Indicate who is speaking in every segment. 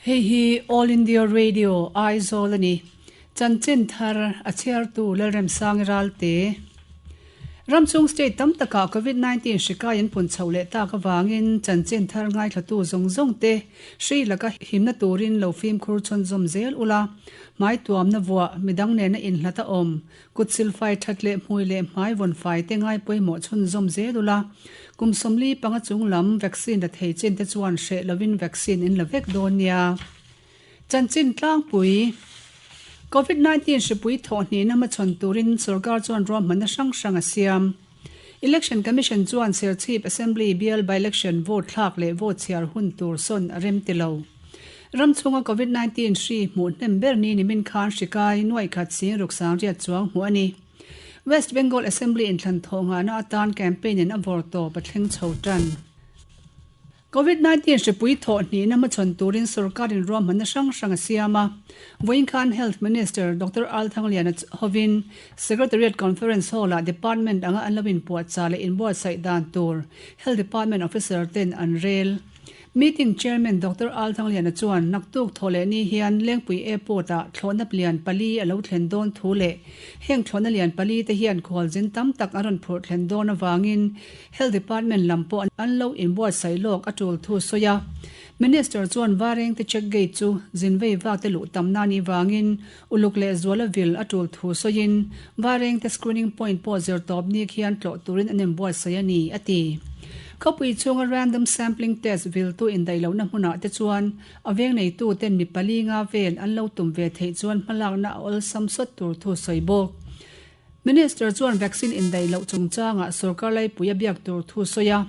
Speaker 1: Hei hi All India Radio, Aizawl a ni. Chanchin thar a chhiartu Lalremsangi Ralte. Ramchhung state tam takah Covid 19 hri kai an pun chhoh leh tak avangin chanchin thar ngaithlatu zawng zawng te hri laka himna turin lo fimkhur chhunzawm zel ula, hmai tuamna vuah, midang nena inhlat a awm, Kut silfai that leh hmui leh hmai vawn fai te ngai pawimawh chhunzawm zel ula, kum 45 chung lam vaccine la thei chin te chuan hreh lovin vaccine in la vek dawn nia. Chanchin tlangpui, Covid 19 hripui thawh hnihna hmachhawn turin sorkar chuan ruahmanna hrang hrang a siam. Election Commission chuan Serchhip Assembly bial by-election vote thlak leh vote chhiar hun tur sawn a rem ti lo. Ram chhunga Covid 19 hri hmuh hnem ber ni nimin khan hri kai nuaih khat sing ruk sang riat chuang hmuh a ni. West Bengal Assembly inthlan thawh nghahna atan campaign in a vawr tawp a thleng chho tan. Covid 19 hripui thawh hnihna hmachhawn turin sorkarin ruahmanna hrang hrang a siam a. Vawiin khan Health Minister Doctor Al Thangliana hovin Secretariat Conference Hall-ah Department anga an lo inpuahchah leh inbuatsaih dan tur Health Department officer ten an rel. Meeting Chairman Doctor Al Thangliana chuan naktuk thawh leh ni hian Lengpui Airport-ah thlawhna lian pali a lo thlen dawn thu leh heng thlawhna lian pali te hian khualzin tam tak an rawn phurh thlen dawn avangin Health Department lam pawh an lo inbuatsaih lawk a tul thu sawi a. Minister chuan Varengte check gate chu zinvei vak te luh tam nan i vangin uluk leh zuala vil a tul thu sawiin Varengte screening point pawh zir tawp ni khian tlawh turin an inbuatsaih a ni, a ti. Khawpui chhunga random sampling test viltu indaih lohna hmunah te chuan a veng neitu ten mi pali nga vel an lo tum ve theih chuan hmalakna a awlsam sawt tur thu sawi bawk. Minister chuan vaccine indaih loh chungchangah sorkar laipui a biak tur thu sawi a,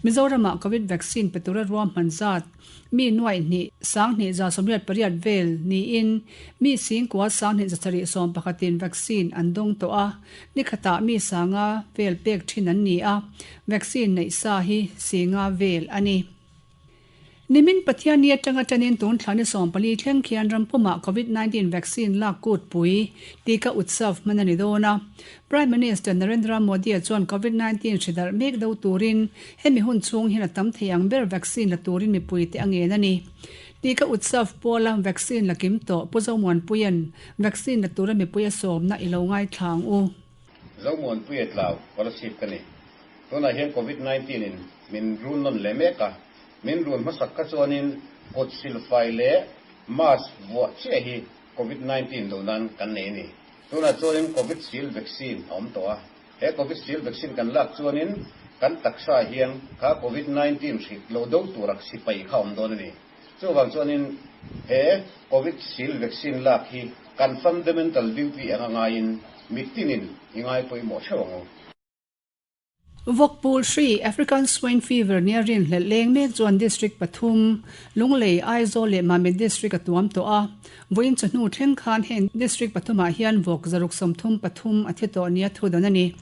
Speaker 1: Mizoramah Covid vaccine pe tura ruahman zat mi nuaih hnih 2808 vel niin mi 9771 in vaccine an dawng tawh a, nikhatah mi sanga vel pek thin an ni a, vaccine neih sa hi singa vel a ni. Nimin Pathianni atanga tanin tun thla ni 14 thleng khian ram pumah Covid 19 vaccine lak kutpui Tika Utsav hman a ni dawn a. Prime Minister Narendra Modi-a chuan Covid 19 hri darh mek do turin hemi hun chhung hian a tam thei ang ber vaccine la turin mipuite a ngen a ni. Tika Utsav pawla vaccine la kim tawh Pu Zomuanpuia'n vaccine la tura mipui a sawmna i lo ngaithla ang u.
Speaker 2: Zomuanpuia tlau Kolasib ka ni. Tunah hian Covid 19 in min run nawn leh mek a, min run hmasak kha chuanin kut silfai leh mask vuah chiah hi Covid 19 do nan kan nei a ni. Tunah chuanin Covid sil vaccine a awm tawh a, he Covid sil vaccine kan lak chuanin kan taksa hian kha Covid 19 hrik lo do tura sipai kha a awm dawn a ni. Chuvang chuanin he Covid sil vaccine lak hi kan fundamental duty anga ngaiin mitinin i ngai pawimawh theuh ang u.
Speaker 1: Vawkpul hri, African Swine Fever, nia rinhlelh leng mek chuan District pathum, Lunglei, Aizawl leh Mamit District a tuam tawh a. Vawiin chawhnu thleng khan heng District pathumah hian vawk 633 a thi tawh nia thu dan a ni.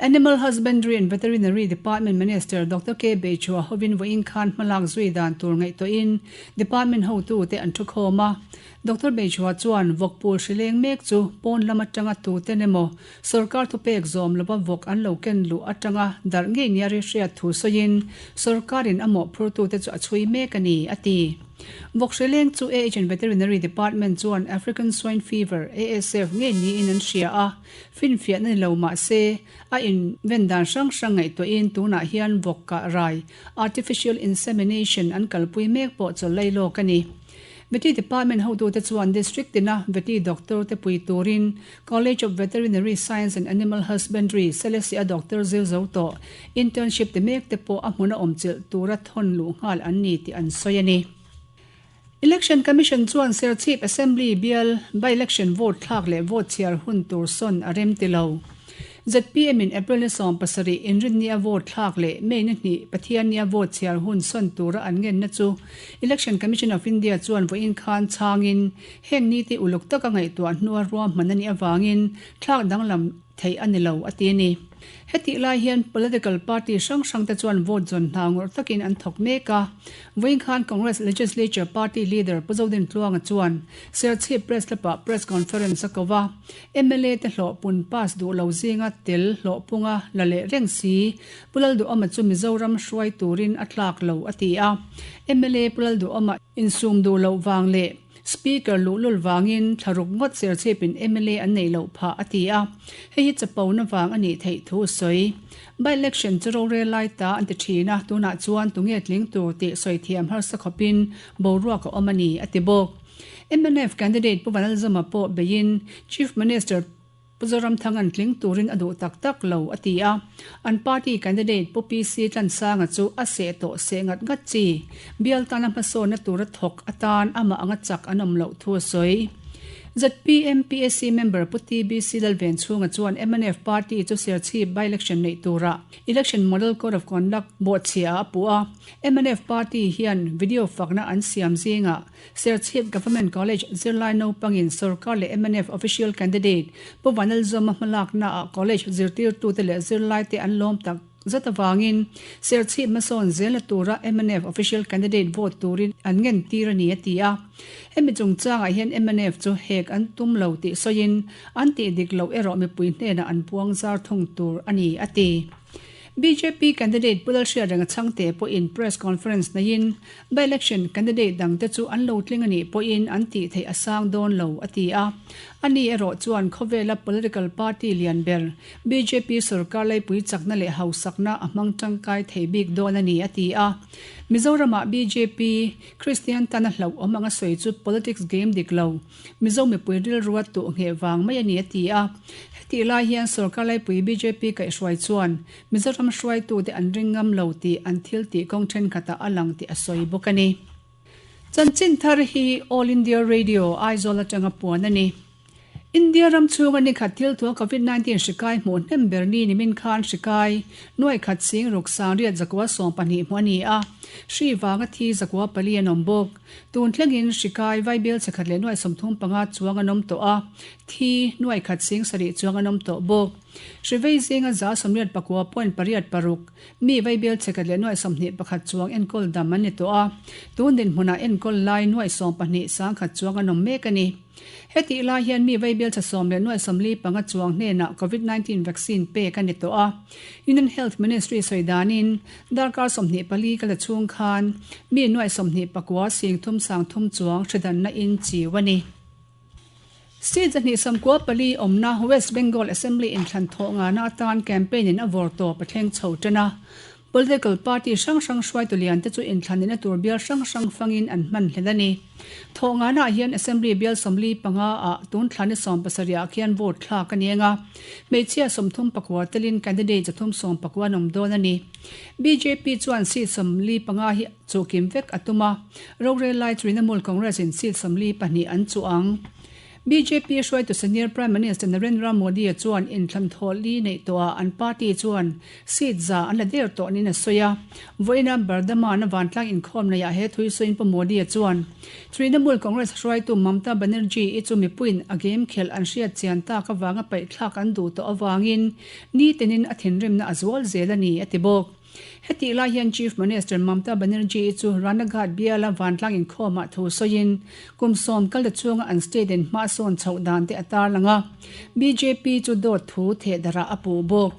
Speaker 1: Animal Husbandry and Veterinary Department Minister Doctor K Beichhua hovin vawiin khan hmalak zui dan tur ngaihtuahin Department hotute an thukhawm a. Doctor Beichhua chuan vawkpul hri leng mek chu pawn lam atanga tuten emaw Sorkar thupek zawm lova vawk an lo ken luh atanga darh ngei nia ri hriat thu sawiin sorkarin a mawhphurtute chu a chhui mek a ni, a ti. Vawk hri leng chu AH and Veterinary Department chuan African Swine Fever, ASF, ngei niin an hria a, finfiahna ni lo mah se, a inven dan hrang hrang ngaihtuahin tunah hian vawk kah rai, artificial insemination, an kalpui mek pawh chawlhlei lawk a ni. Vety Department hotute chuan District tina Vety Doctor te pui turin College of Veterinary Science and Animal Husbandry, Selesih-a Doctor zir zo tawh internship ti mek te pawh a hmun a awm chilh tura thawn luh nghal an ni tih an sawi a ni. Election Commission chuan Serchhip Assembly bial by-election vote thlak leh vote chhiar hun tur sawn a rem ti lo. Zpm in April ni 17 inrinnia vote thlak leh May ni hnih Pathiannia vote chhiar hun sawn tura an ngenna chu Election Commission of India chuan vawiin khan chhangin heng nite uluk taka ngaihtuah hnua ruahman a nih avangin thlak danglam theih a ni lo a ti a ni. Hetih lai hian political party hrang hrang te chuan vote zawn hna ngawrh takin an thawk mek a. Vawiin khan Congress Legislature Party Leader Pu Zodintluanga chuan Serchhip Press Club-ah Press Conference a ko va. Mla te hlawh pun pass duh lo zinga tel hlawh punga la leh reng si Pu Lalduhawma chu Mizoram hruai turin a tlak lo a ti a. Mla Pu Lalduhawma insum duh loh vang leh Speaker luhlul vangin thlaruk ngawt Serchhipin mla an neih loh phah a ti a. Hei hi chapona vang a nih theih thu a sawi. By-election chu rorel lai ta an ti thin a, tunah chuan tunge tling tur tih sawi thiam harsa khawpin boruak a awm a ni a ti bawk. Mnf candidate Pu Vanlalzawma pawh beiin Chief Minister Pu Zoramthanga'n tling turin a duh tak tak lo a ti a, an party candidate Pu PC Tlansanga chu a seh tawh seh ngat ngat chi bial tana hmasawnna tura thawk atan amah anga chak an awm loh thu a sawi. Zpm PAC member Pu TBC Lalvenchhunga chuan mnf party chu Serchhip by-election neih turah Election Model Code of Conduct bawhchhiah ah a puh a, mnf party hian video fakna an siam zingah Serchhip Government College zirlai naupangin sorkar leh mnf official candidate Pu Vanlalzawma hmalaknaah college zirtirtute leh zirlaite an lawm tak zet avangin Serchhip hmasawn zelna tura mnf official candidate vote turin an ngentir a ni a ti a. Hemi chungchangah hian mnf chu hek an tum lo tih sawiin an tih dik loh erawh mipui hnenah an puang zar thung tur a ni a ti. Bjp candidate Pu Lalhriatrenga Chhangte pawhin press conference neiin By-election candidate dangte chu an lo tling a nih pawhin an tih theih a sang dawn lo, a ti a. Ani erawh chuan khawvela political party lian ber bjp sorkar laipui chakna leh hausakna a hmang tangkai thei bik dawn a ni, a ti a. Mizoramah bjp Kristian tana hlauh awm anga sawi chu politics game dik lo, Mizo mipui rilrua tuh ngheh vang mai a ni, a ti a. Hetih lai hian sorkar laipui bjp kaihhruai chuan Mizoram hruaitute an ring ngam lo tih an thil tih kawng thenkhatah a lang tih a sawi bawk a ni. Chanchin thar hi All India Radio, Aizawl atanga puan a ni. India ram chhunga nikhat thil thua Covid 19 hri kai hmuh hnem ber ni nimin khan hri kai nuai khat sing ruk sangriat zakua 12 hmuh a ni a, hri vanga thi zakua pali an awm bawk. Tun thlengin hri kai vaibel chhe khat leh nuai 35 chuang an awm tawh a, thi nuai khat sing sarih chuang an awm tawh bawk. Hrivei zinga 99.86 mi vaibel chhekhat leh nuai 21 chuang enkawl dam an ni tawh a, tun dinhmunah enkawl lai nuai 12 sangkhat chuang an awm mek a ni. Hetih lai hian mi vaibel chhe sawm leh nuai 45 chuang hnenah Covid 19 vaccine pek a ni tawh a. Union Health Ministry sawi danin darkar 24 kal chhung khan mi nuai 29 sing thum sang thum chuang hridanna in chiu a ni. Seat 294 awmna West Bengal Assembly inthlan thawh ngana atan campaign in a vawr tawp a thleng chho tan a. Political party hrang hrang hruaitu lian te chu inthlan ina tur bial hrang hrang fangin an hman hlel a ni. Thawh ngana ah hian Assembly bial 45 ah tun thlan ni 70 ah khian vote thlak a ni eng a. Hmeichhia 39 telin candidate 319 an awm dawn a ni. Bjp chuan seat 45 hi Chu kim vek a tum a, rorel lai Trinamool Congress in seat 42 an chuh ang. Bjp hruaitu senior Prime Minister Narendra Modi-a chuan inthlan thaw li neih tawhah an party chuan seat 100 an la der tawh niin a sawi a. Vawiina Bardhaman-a vantlang inkhawm neihah he thui sawiin Pu Modi-a chuan Trinamool Congress hruaitu Mamta Banerjee-i chu mipuiin a game khelh an hriat chian tak avanga paihthlak an duh tawh avangin nitinin a thinrimna a zual zel a ni, a ti bawk. Hetih lai hian Chief Minister Mamta Banerjee chu Ranaghat biala vantlang inkhawmah thu sawiin kum sawm kal ta chhunga an state in hma sawn chhoh dan te a tarlang a, bjp chu dawt thu thehdarh ah a puh bawk.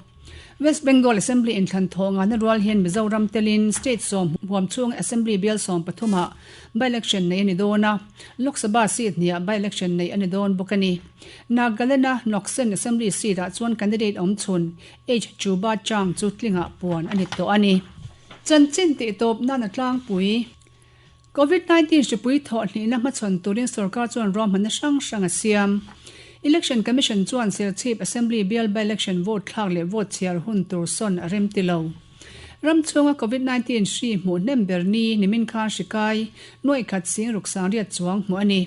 Speaker 1: West Bengal Assembly inthlan thawh ngana rual hian Mizoram telin state sawm huam chhunga Assembly bial 13 ah by-election nei a ni dawn a, Lok Sabha seat hniah by-election nei a ni dawn bawk a ni. Nagaland-a Noksen Assembly seat ah chuan candidate awm chhun H. Chuba Chang chu tlingah puan a ni tawh a ni. Chanchin tih tawp nan a tlangpui. Covid 19 hripui thawh hnihna hmachhawn turin sorkar chuan ruahmanna hrang hrang a siam. Election Commission chuan Serchhip Assembly bial by-election vote thlak leh vote chhiar hun tur sawn a rem ti lo. Ram chhunga Covid 19 hri hmuh hnem ber ni nimin khan hri kai nuaih khat sing ruk sangriat chuang hmuh a ni.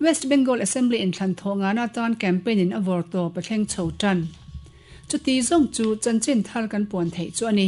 Speaker 1: West Bengal Assembly inthlan thawh ngana tan campaign in a vawr tawp a thleng chho tan. Chuti zawng chu chanchin thar kan puan theih chu a ni.